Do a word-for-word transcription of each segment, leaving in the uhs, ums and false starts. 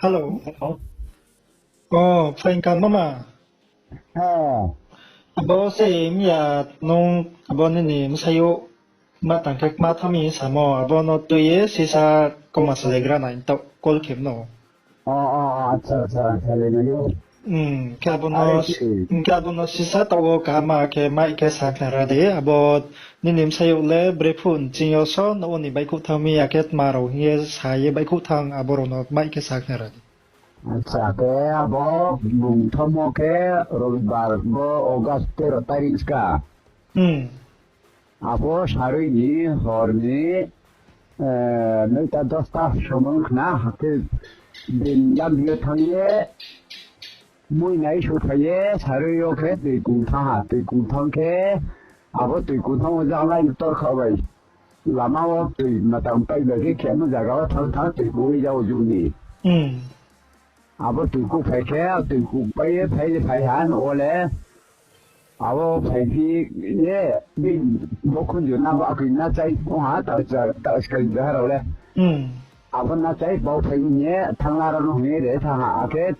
Hello. O, phaing ka mama. Abo se mia nung abo nini bsayouh ma tang khe kma thanng mi samo, abo no tui ye sisa kauma salaigra nai taoh call khe mno. Khe abo no sisa taoh wo kaham khe mai khe sa khnari di, abo nini bsayouh le brephuh nching yo so no ni baihkhouh thanng mi, akhe tma rao hing ye sa ye baihkhouh thanng, abo rao no mai khe sa khnari di. Acha, khe abo bung thanngmo khe Robibar bo August tero tarik ska. Abo sarui ni hor ni noita dosta somoi khna, hakhe bini yambi yo thanng ye, mui nai souhphai ye, sarui yo khe toi kung thanng ha, toi kung thanng khe, abo toi kung thanng wo janglai ni torkha bai lama wo toi matang pai bai khe khemo zaga wo thanng thanng toi kung ri ja wo jug ni. Abo toi kung phai khe, toi kung pai ye phai le phai ha no wo le. Abo phaiphi ye, bini bo khunju na ba kri na chai ong ha, ta, ta, ta, skai ha rao le. Abo na chai bau phai ni ye, thanng la rao no hing ye re thanng ha, akhe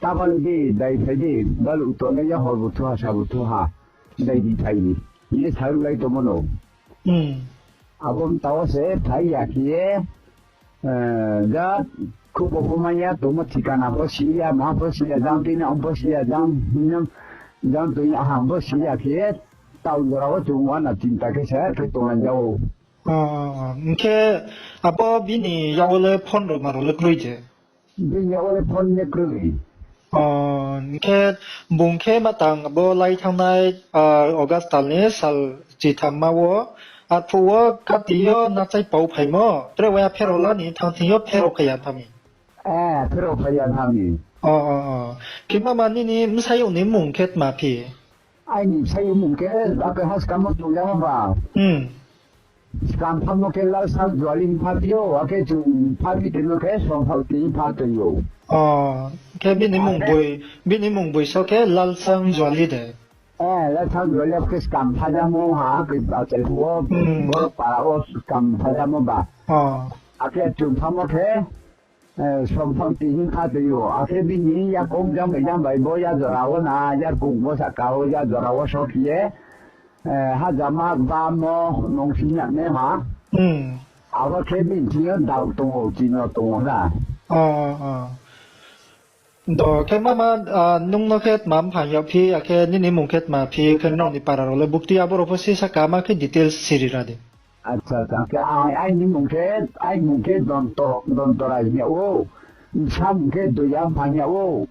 ta balu di, dai phai di, balu to le ya hor bu thu ha, sa bu thu ha, dai di phai di. Ye saruh lai tongmo no. Abo mta wo se phai ya khe ye, ja, khubo pho mai ya, tongmo thikana pho si ya, ma pho si ya, jang tini ang pho si ya, jang hinang, jang tini aham pho si ya khe, tau jora wo chung uana chinta khe se khe tonglai ja ou. Hing khe abo bini yak wo le phone rao ma rao le kroi je? Bini yak wo le phone le kroi. Hing khe bung khe ma tang abo lai thanngnai, August tal ni sal chitham ma wo, arphuh wo kati yo nachai pau phaimo, tre waya pherao la ni thanng thing yo pherao phai ya tha mi. Pherao phai ya tha mi. Khe mama nini bsayouh ni mmung khe tma phi? Aini bsayouh mmung khe, ake ha skam wo tong ya ba. Skam phamo khe Lalsang Juali hing pha phi ou, akhe chung pha phi timo khe Somphang Tini pha toi ou. Khe bini mmung boi so khe Lalsang Juali de? Lalsang Juali khe skam phajamo ha, khe achai phuh wo, bo para wo skam phajamo ba. Akhe chung phamo khe, Somphang Tini pha toi ou. Akhe bini yakoung jang bai jang bai bo ya jora wo na, yarkung bo sahka wo ya jora wo so khe ye, hajama bamo nung si ya ne ha. Abo khe bini thing yo dao tong ou, chini yo tong ou na. Do khe mama, nung no khe tma mphang yag phi, akhe nini mmung khe tma phi, khe nrao ni para rao le bukti abo rao pho sisa kama khe details siri ra di. Aini mmung khe, aini mmung khe Donto, Dontorai hing yag ou. Bsa mmung khe Doya Mphang hing yag ou.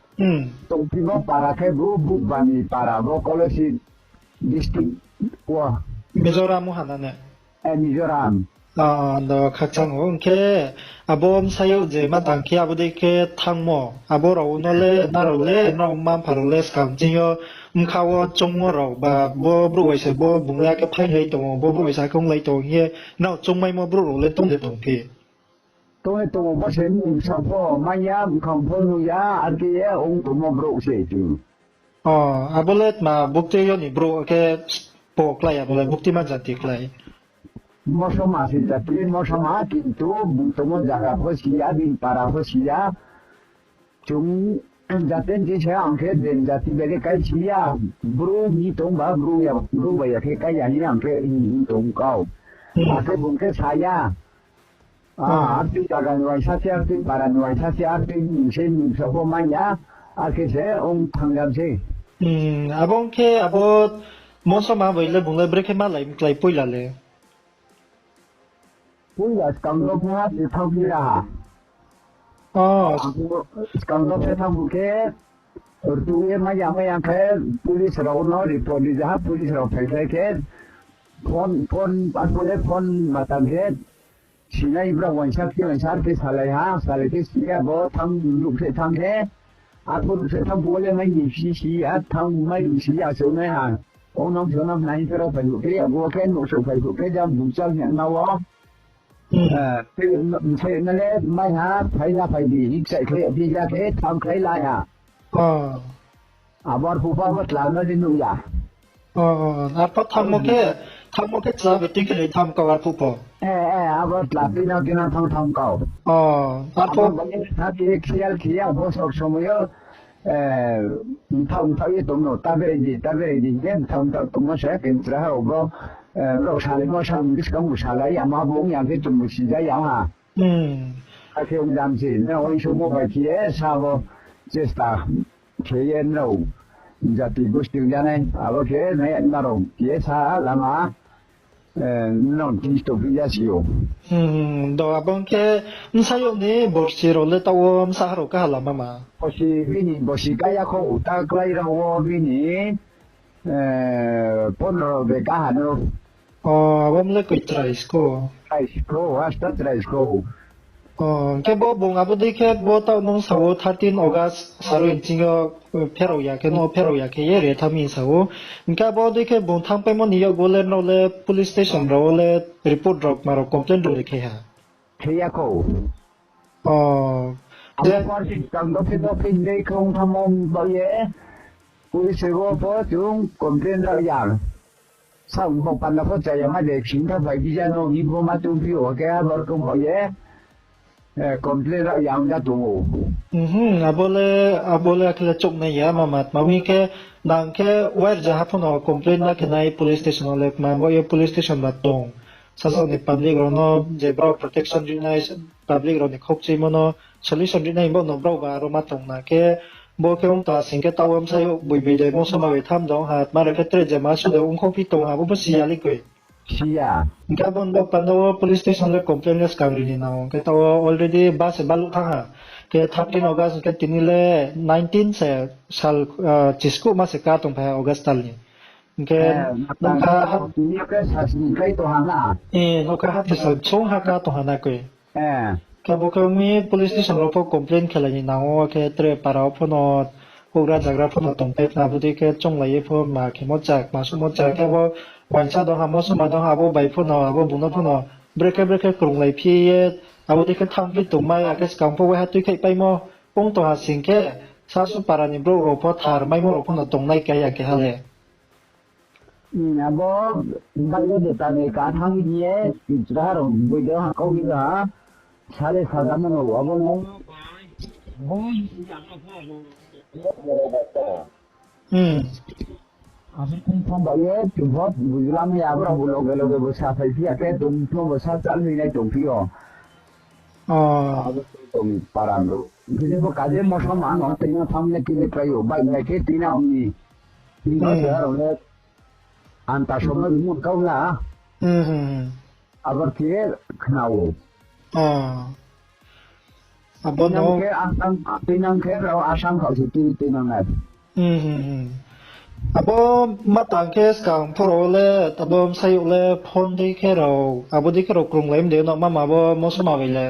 Tongphimo para khe bo Bukbani para, bo Kolasib district wo. Mizoram wo ha na ne? Mizoram. Do khakchang ou, hing khe abo bsayouh je ma tang khe abo dei khe thanngmo, abo rao no le, nrao le, nrao mma-mpha rao le skang ching yo bkha wo choungmo rao ba, bo brouh bai se bo bung le akhe phailai tong ou, bo brouh bai se akhe onglai tong ou hing ye, nrao choungmaimo brouh rao le tong de tong phi? Tong le tong ou, bo se mmung sa pho mai ya, bkhang pho nuh ya, akhe ye ong tongmo brouh se chung. Abo le tma bukti yo ni brouh khe, po klái abo le bukti ma jati klái? Mosoma se jati, mosoma, kintu bung tongmo zaga pho si ya, bini para pho si ya. Chung jati ni se ang khe ben jati bai le kai si ya. Bru hing tong ba, bru ya, bru bai ya khe kai ya hing ang khe hing tong kau. Akhe bung khe sa ya. Artui zaga ni uaingsa se, artui para ni uaingsa se, artui ni se ni sa pho mai ya, akhe se ong thanng ya se. Abo ong khe abo mosoma bai le bung le brekhe malai mklái poila le? Poila skang no pho ha se thanngphi ra ha. Skang no pho thanngphi khe, rtuh ye mai ya mai ya khe, police rao no report ri ja ha, police rao phaikhlai khe, phone, phone, arphuh le phone ma tang khe, sinai bra uaingsa khe uaingsa khe salai ha, salai khe si ya bo thanng ruh khe thanng khe, arphuh ruh khe thanng phuh le mai ni si si ya, thanng mai ni si ya se nai ha. Ongnang sonang nai khe rao phai phuh khe, abo khe nouhsouh phai phuh khe, jang bung chal hing na wo. Msai na le mai ha, phai la phai di, hing kchai khe, di ja khe, thanng khlai la ya. Abo arphuh pha bo tla no le nuh ya. Arphuh thanngmo khe, thanngmo khe tla bai tui khe le thanng kau arphuh pho. Eh, eh, abo tla tino tino thang thang kau. Oh, arphuh. Abo bai tha khe khial khiya bosok somoi yo, eh, mthao mthao ye tong no, ta bere di, ta bere di, je mthao mthao tongmo se, kensra ha bo, eh, rao salai mo sa, buskang bu salai, ama bo ong yang khe chung bu sija yang ha. Hmm. Akhe ong dam se, na ong sumo bai khe, sa bo, chesta khe ye nrao, jati gosti janai, abo khe, nai, nrao, khe sa, lama, Eh, nrao tini stop ya si ou. Hmm, do abo ong khe bsayouh ni borsi rao le taoh wo bsa ha rao kaha lama ma? Borsi bini borsi kaya kho, ta klái rao wo bini, eh, pondro de kaha no. O, abo mle koi trais kho. Trais kho, hasta trais kho. O, hing khe bo bung abo dei khe bo taoh nung sa ou thirteen August saro ni ching yo, eh, pherao ya khe, no pherao ya khe ye re thanng mi sa ou. Hing khe abo dei khe bung thanngpaimo ni yakgu le nrao le police station rao le report rao ma rao complaint rao le khe ha? Khe ya kho. O, abo je por si tang dophe dophe dei khe ong thanngmo ba ye, police wo pho chung complaint rao ya. Sa ong bo panda pho chaya ma de, khinta bai bija no, ni bo ma tong phi ou, khe abo rkong ba ye, eh, complaint rao ya ong ja tong ou. Mhm, abo le, abo le akhe le chouhnai ya, mama, tma hing khe, nang khe wairja ha pho no complaint la khe nai police station wo le, tma bo ye police station ba tong. Sasaoh ni public rao no je brao protection ri nai, public rao ni khokchuimo no solution ri nai bo no brao ba aro ma tong na khe, bo khe ong ta sing khe taoh wo bsayouh boi boi de mosoma bai tham dong ha, tma rao khe tre je ma su de ongkho phi tong ha, bo pho si ya le koi. Si ya. Hing khe abo ni bo panda wo police station le complaint le skang ri ni nang ou. Hing khe taoh wo already ba se baluh thanng ha. Khe thirteen August hing khe tini le nineteen se sal, ah, chiskuh ma se ka tongphai ha August tal ni. Hing khe, eh, nokha ha, tini khe sasni klái tong ha na? Eh, nokha ha tisa chung ha ka tong ha na koi. Eh. Khe bo khe mi police station rao pho complaint khelai ni nang ou, khe tre para wo pho no houhgra zagra pho no tongpai khna, abo dei khe chounglai ye pho ma khemo cha, ma suhmo cha, khe bo uaingsa dong ha, mosoma dong ha, abo bai pho no, abo bung no pho no brekhe brekhe krunglai phi ye, abo dei khe thanng phi tongmai, akhe skang pho waiha tuikhaihpaimo ong tong ha sing khe, sasu para ni brouh rao pho thar maimo rao pho no tongnai kaya keha le. Hmm, abo baile de tani ka thanng ye, chraha rao boi de ha kau ni ha, sale sajamo no abo no. Hmm. Abo kung thang ba ye, chung pho bujlam ya, abo rao bo loge loge bo sa phai phi ya khe, chung pho bo sa chal hinai tong phi ou. Ah. Abo tong para no. Bini bo kaje mosoma no, tini thanng le kini klái ou, bai nai khe tini ong ni. Tini ba se aro le, anta somoi ni mung kau na. Hmm, hmm, hmm. Abo khe khna ou. Ah. Abo no khe Assam, tinang khe rao Assam khao se tini tinang nai. Hmm, hmm, hmm. Abo ma tang khe skang pho rao le, abo bsayouh le phone dei khe rao, abo dei khe rao krunglai mdei no mama bo mosoma bai le.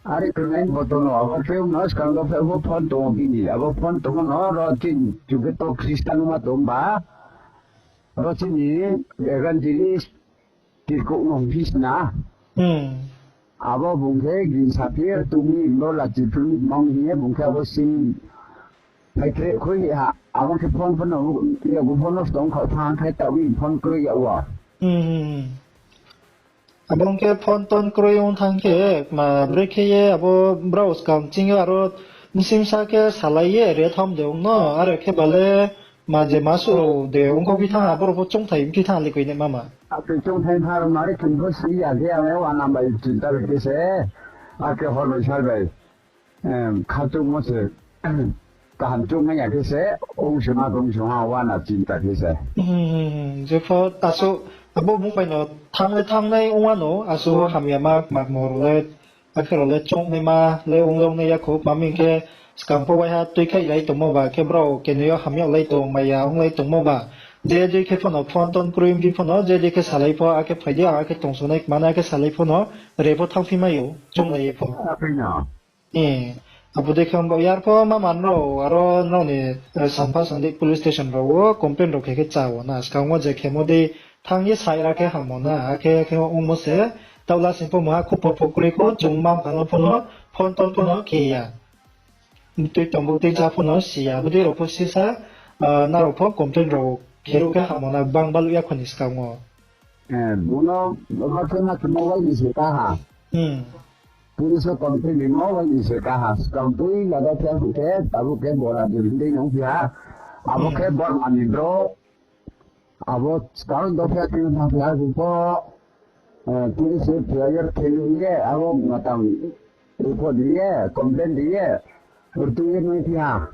Are krunglai bo tong no, abo khe ong no skang do phe bo phone tong ou bini, abo phone tong no ro chini, chung khe to Christian ma tong ba, ro chini evangelist, Tirkouh no hing phi sna. Hmm. Abo bung khe gin saphi ye tong mi, bo lachi phung mang hing ye bung khe abo sing phai khe khoi ha. Abo khe phone phone no, yakgu phone no stong kha thanng khe taoh ni phone kroi ya wa. Hmm, hmm, hmm. Abo khe phone ton kroi ong thanng khe, ma brekhe ye abo brao skang ching yo aro bsing sa khe salai ye re tham de ong no, are khe ba le ma je ma suh rao de ongkho phi thanng, abo rao pho choungthai phi thanng le koi ne mama. Abo choungthai thanng mare chung pho si ya khe ang le uana bai chinta bai khe se, akhe hor bai sal bai. Em, kha chungmo se, kaham chungmai ya khe se, ong se ma tong se ha, uana chinta khe se. Hmm, hmm, hmm. Jepho asuh, abo bung bai no thanng le thanngnai ong ano, asuh hamya ma, ma mo rao le, akhe rao le choungnaima le ong dong nai ya khou, tma hing khe, skang pho waiha tuikhaihlai tongmo ba, khe brao keni yo hamya lai tong, maya onglai tongmo ba. Je dei khe pho no phone ton kroi ongphi pho no, je dei khe salai pho, akhe phai di, akhe tongsonai kma nai, akhe salai pho no, re pho thanngphi mai ou, chounglai ye pho. Aphai no. Eh, abo dei khe ong ba yar pho mama nrao, aro nrao ni, eh, Sampha Sandi police station rao wo complaint rao khe khe cha wo na, skang wo je khemo dei thanng ye sai ra khe hammo na, akhe khe ongmo se, taoh lasing pho maha khupor pho kroi kho, chung mma-mpha no pho no, phone ton pho no khe ya. Tui tong bo tui ja pho no si ya, abo dei rao pho sisa, ah, nrao pho complaint rao khe ruh khe hammo na, gbang baluh ya kho ni skang wo. Buno, obo khe ma khe mobile ni se kaha. Police o complain ni mobile ni se kaha. Skang tui lada khe ang khe, abo khe bora dil hindei nang phi ha. Abo khe Borma ni bro. Abo skang dopha khe nang phi ha, bo, police o F I R khe ye, abo matang report ri ye, complain ri ye, rtui ye nang phi ha.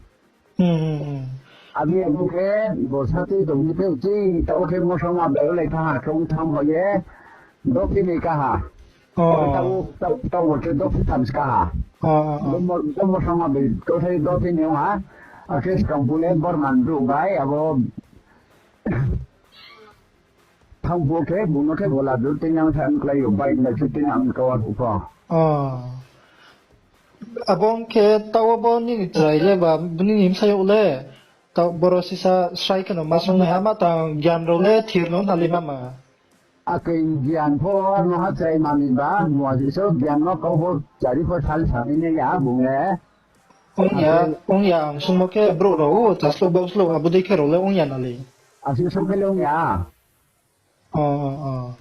Abi abo khe bo sati tongni khe uchih taoh khe mosong ma bai lai thanng ha khe ong tham hoih ye dophi ni kaha. Taoh, taoh, taoh bo khe dophi tham se kaha. Bo mosong ma bai tothai dophi ni ong ha. Akhe skang pule Borma ni brouh bai abo Thang pho khe, bung no khe bola dur tei nang sa klái yo, bai na chu tei nang kau a pho. Abo ong khe taoh wo bo nini chrai le ba, nini bsayouh le, taoh boro sisa srai khe no ma song nai ha ma tang gian rao le thir no nali ma ma. Akhe gian pho no ha chrai mani ba, mua si so gian no kau pho chari pho sal sa ni ya bung le. Ong ya, ong ya, ang sungmo khe brouh rao o, chaslo bauslo, abo dei khe rao le ong ya nali. Asing sung khe le ong ya. O, o, o.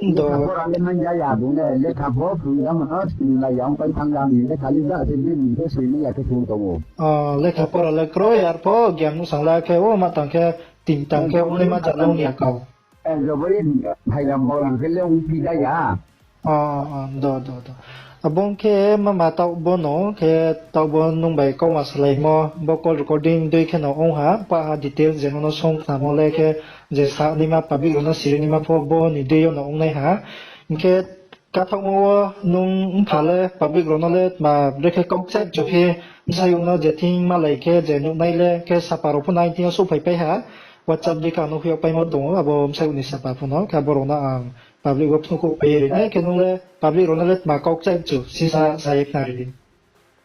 Do. Lekha pora le man ya ya, bung le lekha pho phrung ya mano, sini la ya, ong pai thang ya ni, lekha li da se din, ni khe sini ya khe sung tong ou. O, lekha pora le kroi, ar pho, gian no sang la khe, o, ma tang khe, tin tang khe, ong le ma ja nong ya kau. Jobori, phai ya, bol ang khe le ong phi da ya. O, o, do, do, do. Abo ong khe mama taoh bo no, khe taoh bo nung bai kauma salaimo, bo call recording dei khe no ong ha, pa ha details je no no song khnamo le khe, je sa naima public rao no siri naima pho bo ni dei yo no ong nai ha. Hing khe kathaohmo wo nung mpha le public rao no le tma brekhe kau kchai chu phi, bsayouh no je thing malai khe je nuhnai le khe sapa rao pho nai thing yo souhphaipai ha, WhatsApp dei khe ang no khui yag paimo tong ou, abo bsayouh ni sapa pho no, khe abo rao no ang public wo phnuh kouh pai ye ri nai, khe nung le public rao no le tma kau kchai chu, sisa sa ye khnari di.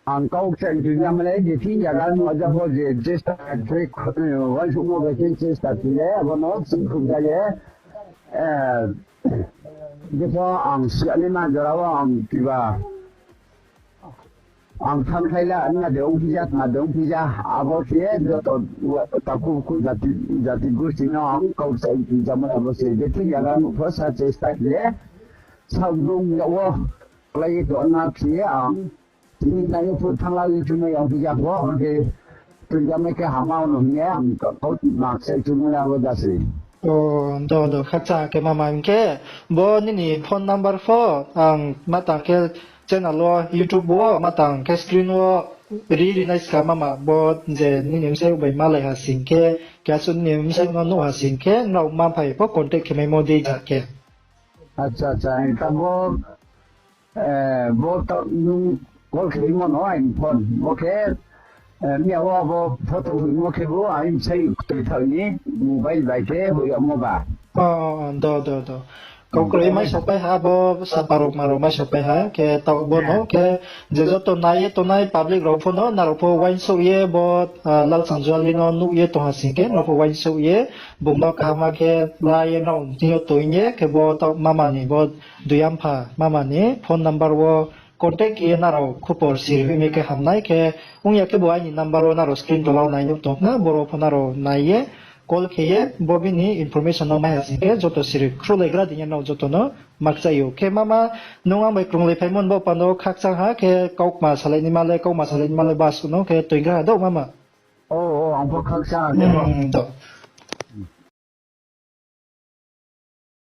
Ang kau kchai chu ya mane, je thing ya ga nung aja pho je chesta khe, uaingsouhmo bai khe chesta khe le, abo no chih khum ja ye, jepho ang siya naima jora wo ang kiba, ang thanngkhlai la, na de ongphi ja, tma de ongphi ja, abo khe joto takhu bukhu jati, jati gusti no ang kau kchai khe ja mane abo se, je thing ya ga nung pho sa chesta khe le, saoh bung yag wo, klái ye tong na khe ye ang, tini nai ye pho thanng la ye chung nai yagphi ja pho, ang khe, tui ja mai khe hama no hing ye, ang kau ma kchai chung nai abo ja se. O, do, do, khakchang khe mama hing khe, bo nini phone number pho, ang ma tang khe channel wo, YouTube wo, ma tang khe screen wo, ri ri nai ska mama, bo je nini bsayouh bai malai ha sing khe, keha su nini bsayouh no nuh ha sing khe, nrao ma phai pho contact khe maimo dei ja khe. Acha, acha, ang tabo, bo to nung call khe rimo no aini phone. Bo khe, miya wo abo photo hoihmo khe bo aini bsayouh ktoi thaoh ni mobile bai khe hoih yagmo ba. O, do, do, do. Kau kroi maisopai ha, bo sapa rao ma rao maisopai ha, khe taoh bo no, khe je joto nai ye tongnai public rao pho no, nrao pho uaingsouh ye bo, Lal Sanjuali no nuh ye tong ha sing khe, nrao pho uaingsouh ye, bung no kaham khe la ye nrao thing yo toing ye, khe bo taoh mama ni bo Duiyampha mama ni phone number wo contact khe ye nrao khupor siri hoih mi khe hamnai khe, ong ya khe bo aini number wo nrao screen tola nai nuh tong khna, boro pho nrao nai ye, call khe ye, bo bini information no mai ha sing khe, joto siri khruhlaigra di ye nrao joto no makchai ou. Khe mama, nung ang bai krunglai phaimo ni bo panda wo khakchang ha, khe kaukma salai naima le, kaukma salai naima le basuh no, khe toinggra ha do mama. O, o, ang pho khakchang ha khe bo.